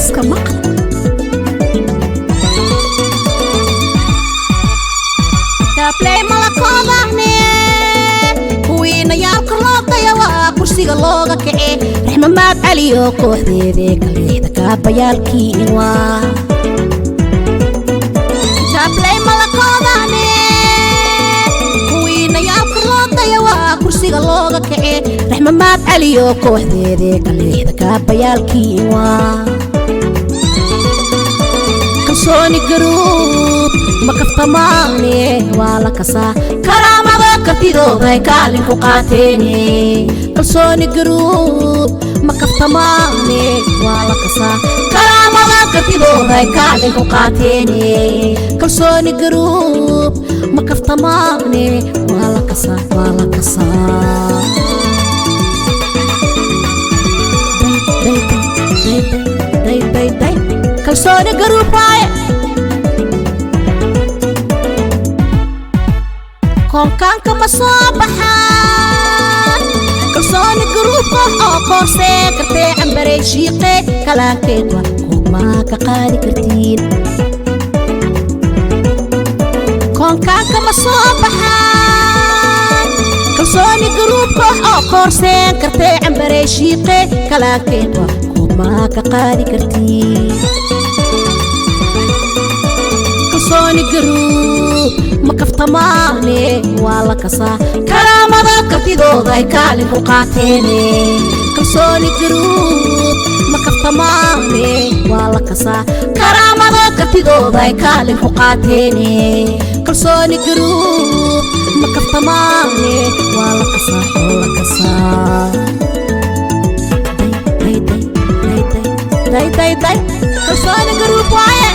Iska maqal. Taabley malakoodahne kuwiinayaalka loo daya waa kursiga looga kace. Raxma Maad Caliyo kooxdeedee kaleexda kaabayaalkiin waa. Taabley malakoodahne kuwiinayaalka loo daya waa kursiga looga kace. Raxma Maad Caliyo kooxdeedee kaleexda kaabayaalkiin waa. Kalsooni Garuub ma kaftamaane, waa la kasaa karaamada kartidooday kaalin ku qaateene. Kalsooni Garuub ma kaftamaane, waa la kasaa karaamada kartidooday kaalin ku qaateene. Kalsooni Garuub ma kaftamaane, waa la kasaa, waa la kasaa. Day day day day day, Kalsooni Garuub waaye. Koonkaanka ma soo baxaan Kalsooni Garuub koox oo koorsee kartee cambarey shiiqe kalaankeed waa koobmaa ka qaadi kartiin. Koonkaanka ma soo baxaan Kalsooni Garuub koox oo koorseen kartee cambarey shiiqe kalaankeed waa koobmaa ka qaadi kartiin. Kalsooni Garuub ma kaftamaane, waa la kasaa karaamada kartidooday kaalin ku qaateene. Kalsooni Garuub ma kaftamaane, waa la kasaa karaamada kartidooday kaalin ku qaateene. Kalsooni Garuub ma kaftamaane, waa la kasaa oo la kasaa. Day day day day day day day, Kalsooni Garuub waaye.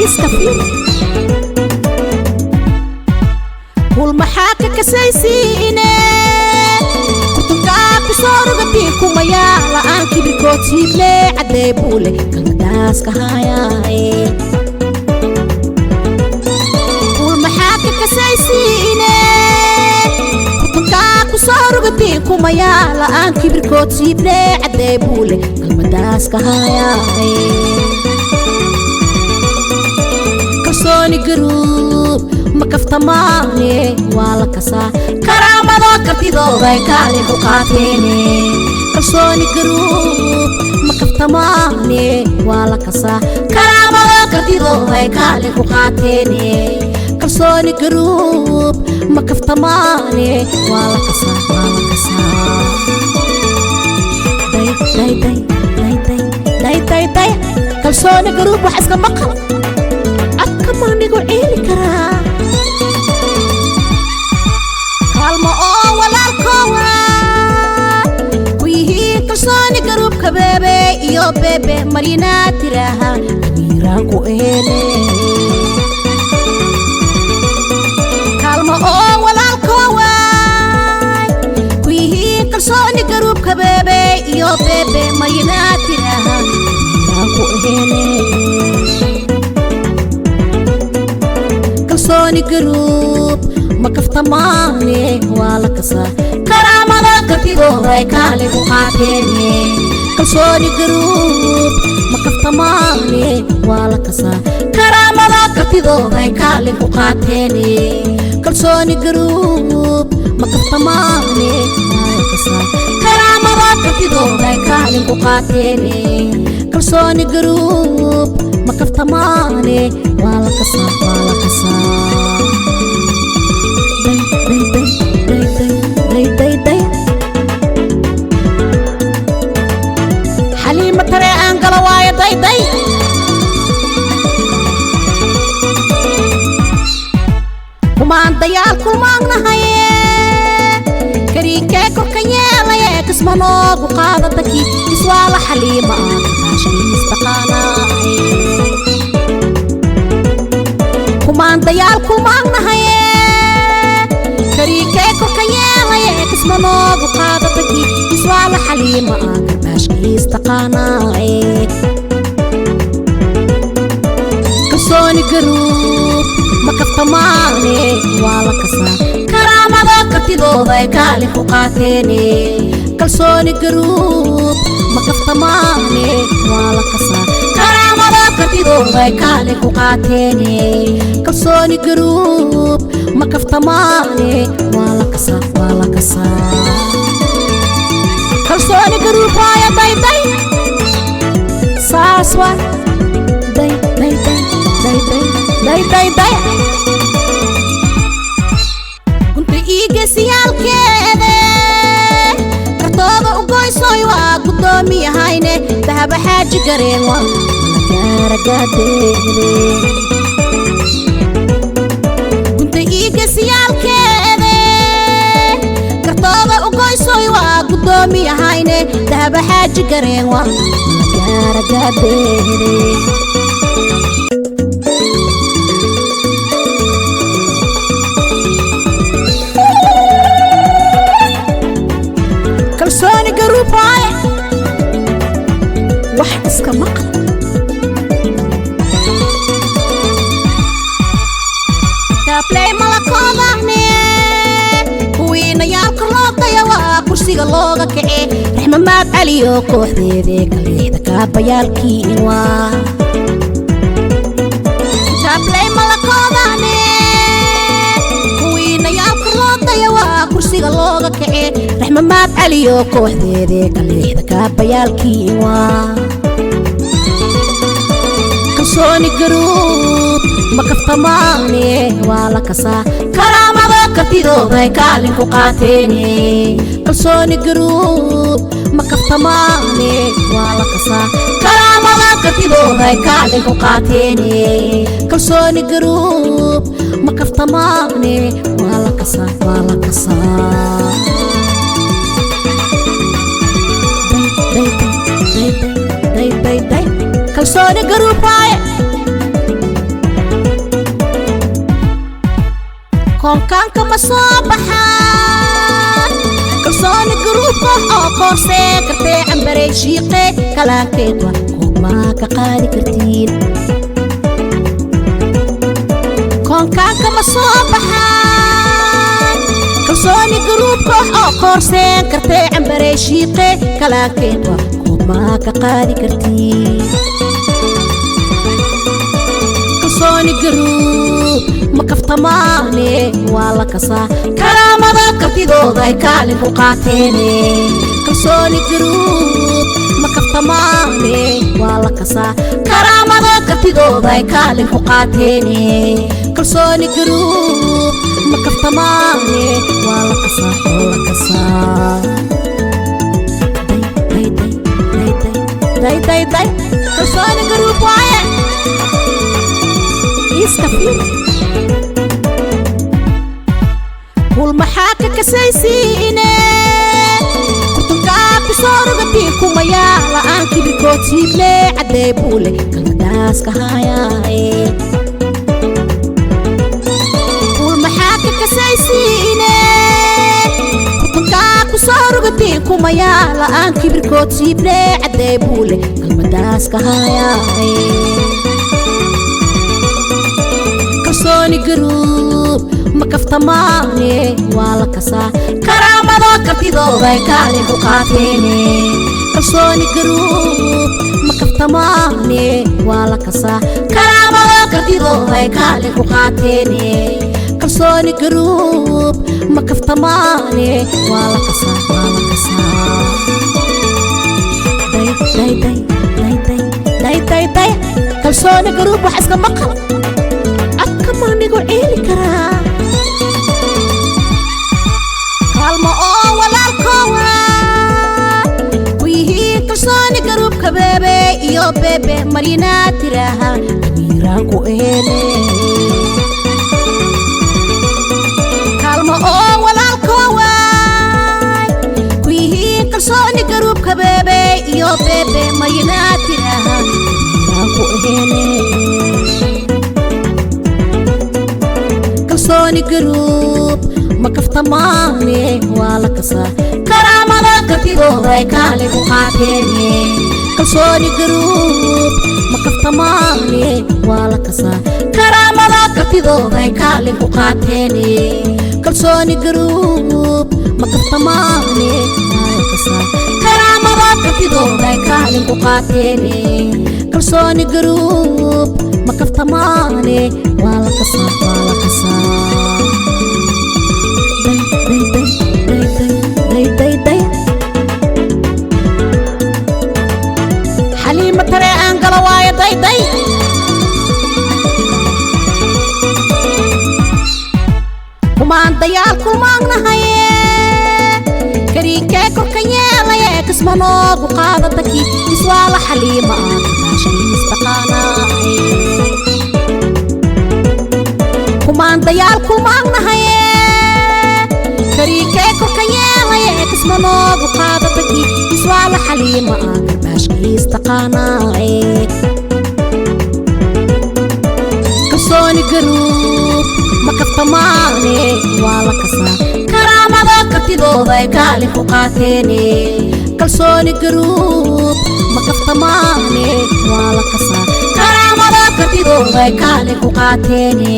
Iska fiiri kul maxaa ka kasaysiine kurtunkaa kusoo rogatiin kumayaa la'aan kibirkood siibne caddee buule kalmadaaska haayaaye. Kul maxaa ka kasaysiine kurtunkaa kusoo rogatiin kumayaa la'aan kibirkood siibne caddee buule kalmadaaska haayaaye. Kalsooni Garuub ma kaftamaane, waa la kasaa karaamada kartidooday kaalin ku qaateene. Kalsooni Garuub ma kaftamaane, waa la kasaa karaamada kartidooday kaalin ku qaateene. Kalsooni Garuub ma kaftamaane, waa la kasaa, waa la kasaa. Day day day day day day day day, Kalsooni Garuub wax iska maqal. Codka manigu ciili karaa kaalmo oo walaalkoowa ku yihiin Kalsooni Garuubka beebe iyo beebe marinaa tiraaha kamiiraan ku eene. Kaalmo oo walaalkoowa ku yihiin Kalsooni Garuubka beebe iyo beebe marinaa tiraaha kamiiraan ku eene. Kalsooni Garuub ma kaftamaane, waa la kasaa karaamada kartidooday kaalin ku qaateene. Kalsooni Garuub ma kaftamaane, waa la kasaa karaamada kartidooday kaalin ku qaateene. Kalsooni Garuub ma kaftamaane, waa la kasaa karaamada kartidooday kaalin ku qaateene. Kalsooni Garuub ma kaftamaane, waa la kasaa, waa la kasaa. Day day day day day day day day, Xaliima tare aan gala waayo. Day day, kumaan dayaal kulmaagnahaye kariinkee korka yeelaye kisma noogu qaadataki iswaala Xaliima ah karbaashkiis taqaanaaye. Kumaan dayaal kulmaagnahaye kariinkee korka yeelaye kisma noogu qaadataki iswaala Xaliima ah karbaashkiis taqaanaaye. Kalsooni Garuub ma kaftamaane, waa la kasaa karaamada kartidooday kaalin ku qaateene. Kalsooni Garuub Ma kaftamaane, waa la kasaa karaamada kartidooday kaalin ku qaateene. Kalsooni Group ma kaftamaane, waa la kasaa, waa la kasaa. Kalsooni Group waaya. Dayday saas waa day day day day day day day day. Gunta iigesiyaalkeede kartooda u goysoy waa guddoomiyahayne Dahaba Xaaji Gareen waa gaaragaadeede. Gunta iigesiyaalkeede kartooda u goysoy waa guddoomiyahayne Dahaba Xaaji Gareen waa gaaragaadeede. Kalsooni Group waaye, wax iska maqal. Taabley malakoodahne kuwiinayaalka loo daya waa kursiga looga kace. Raxmamaad Caliyo kooxdeedee kaliixda kaabayaalkiin waa. Taabley malakoodahne kuwiinayaalka loo daya waa kursiga looga kace. Raxmamaad Caliyo kooxdeedee kaliixda kaabayaalkiin waa. Kalsooni Group ma kaftamaane, waa la kasaa karaamada kartidooday kaalin ku qaateene. Kalsooni Group ma kaftamaane, waa la kasaa karaamada kartidooday kaalin ku qaateene. Kalsooni Group ma kaftamaane, waa la kasaa, waa la kasaa. Day day day day day. Kalsooni Group waaye. Koonkaanka ma soo baxaan Kalsooni Group koox oo koorsee kartee cambarey shiiqe kalaankeed waa koob maa ka qaadi kartiin. Koonkaanka ma soo baxaan Kalsooni Group koox oo koorseen kartee cambarey shiiqe kalaankeed waa koob maa ka qaadi kartiin. Kalsooni Group ma kaftamaane, waa la kasaa karaamada kartidooday kaalin ku qaateene. Kalsooni Group ma kaftamaane, waa la kasaa karaamada kartidooday kaalin ku qaateene. Kalsooni Group ma kaftamaane, waa la kasaa oo la kasaa. Day day day day day day day. Kalsooni Group waaye, iska fiir. Kul maxaa ka kasaysiine kurtunkaa kusoo rogatiin kumayaa la'aan kibirkood siibne caddee buule kalmadaaska haayaaye. Kul maxaa ka kasaysiine kurtunkaa kusoo rogatiin kumayaa la'aan kibirkood siibne caddee buule kalmadaaska haayaaye. Kalsooni Group ma kaftamaane, waa la kasaa karaamada kartidooday kaalin ku qaateene. Kalsooni Group ma kaftamaane, waa la kasaa karaamada kartidooday kaalin ku qaateene. Kalsooni Group ma kaftamaane, waa la kasaa, waa la kasaa. Day day day day day day day day. Kalsooni Group wax iska maqal, codka manigu ciili karaa. Kaalmo oo walaalkoowa ku yihiin Kalsooni Group-ka beebe iyo beebe maryinaa tiraaha amiiraan ku eene. Kaalmo oo walaalkoowa ku yihiin Kalsooni Group-ka beebe iyo beebe maryinaa tiraaha amiiraan ku eene. Kalsooni Group ma kaftamaane, waa la kasaa karaamada kartidooday kaalin ku qaateene. Kalsooni Group ma kaftamaane, waa la kasaa karaamada kartidooday kaalin ku qaateene. Kalsooni Group ma kaftamaane, waa la kasaa karaamada Kartidooday kaalin ku qaateene. Kalsooni Group ma kaftamaane, waa la kasaa, waa la kasaa. Day day day day day day day. Xaliima tare aan gala waayo day day. Kumaandayaal kulmaagnahaye, kariinkee korka yeelaye, kisma noogu qaadataki iswaala xaliima ah karbaashkiistaqaanaaye. Kumaandayaal kulmaagnahaye, kariinkee korka yeelaye, kisma noogu qaadataki iswaala xaliima ah karbaashkiistaqaanaaye. Kalsooni Group ma kaftamaane, waa la kasaa. Karaamada kartidooday kaalin ku qaateene. Kalsooni Group ma kaftamaane, waa la kasaa. Karaamada kartidooday kaalin ku qaateene.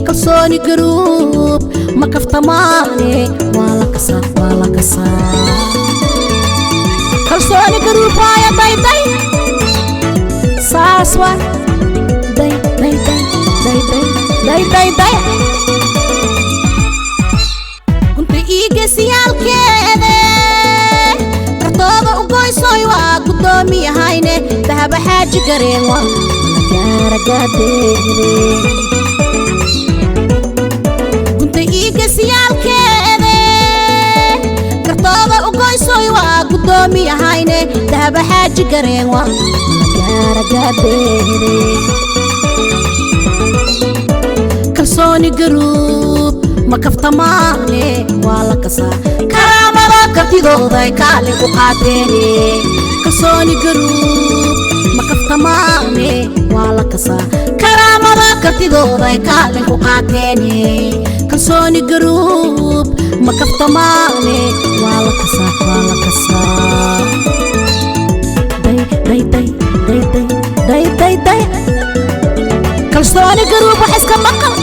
Kalsooni Group ma kaftamaane, waa la kasaa, waa la kasaa. Kalsooni Group waaya dayday, saas waa day day day day day day day day. Gunta iigesiyaalkeede kartooda u goysoy waa guddoomiyahayne Dahaba Xaaji Gareen waa gaaragaadeede. Gunta iigesiyaalkeede kartooda u goysoy waa guddoomiyahayne Dahaba Xaaji Gareen waa gaaragaadeede. Kalsooni Group ma kaftamaane, waa la kasaa. Karaamada kartidooday kaalin ku qaateene. Kalsooni Group ma kaftamaane, waa la kasaa. Karaamada kartidooday kaalin ku qaateene. Kalsooni Group ma kaftamaane, waa la kasaa, waa la kasaa. Day day day day day day day day. Kalsooni Group wax iska maqal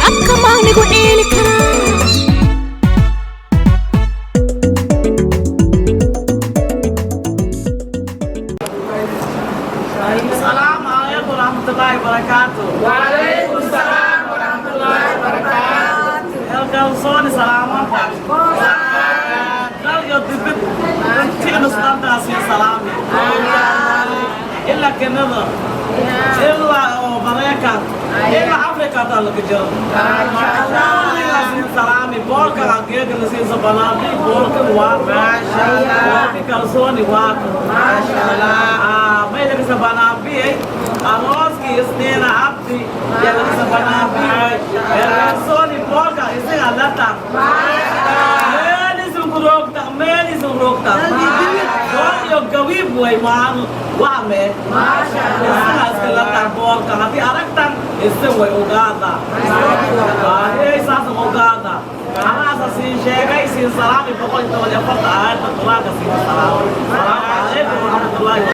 codka maanigu ciili karaa. السلام عليكم ورحمة الله وبركاته. وعليكم السلام ورحمة الله وبركاته. Kalsooni salaamanta. Dal iyo dibad intiina sudantaas iyo salaami. Ilaa Kanada, ilaa oo Maraykan, ilaa Afrika taa laga jiro. Kulligaas salaami boolka geega la siisa banaanay boolka waa boolka Kalsooni waa. Ah, may laga sabanaabiyey arooskii Isniina Cabdi yaa laga sabanaabiyey. Kalsooni boolka isaga lata meel isin ku roogta, meel isin roogta, bool iyo gawiib way maan wame isaga iska lata boolka. Haddii aragtan isin way ogaada, saasa ogaada. Anaasa siin sheegay, siin salaami 114 aayadda Qur-aanka siin salaam. Salaamu calaykum waraxmatullaahi.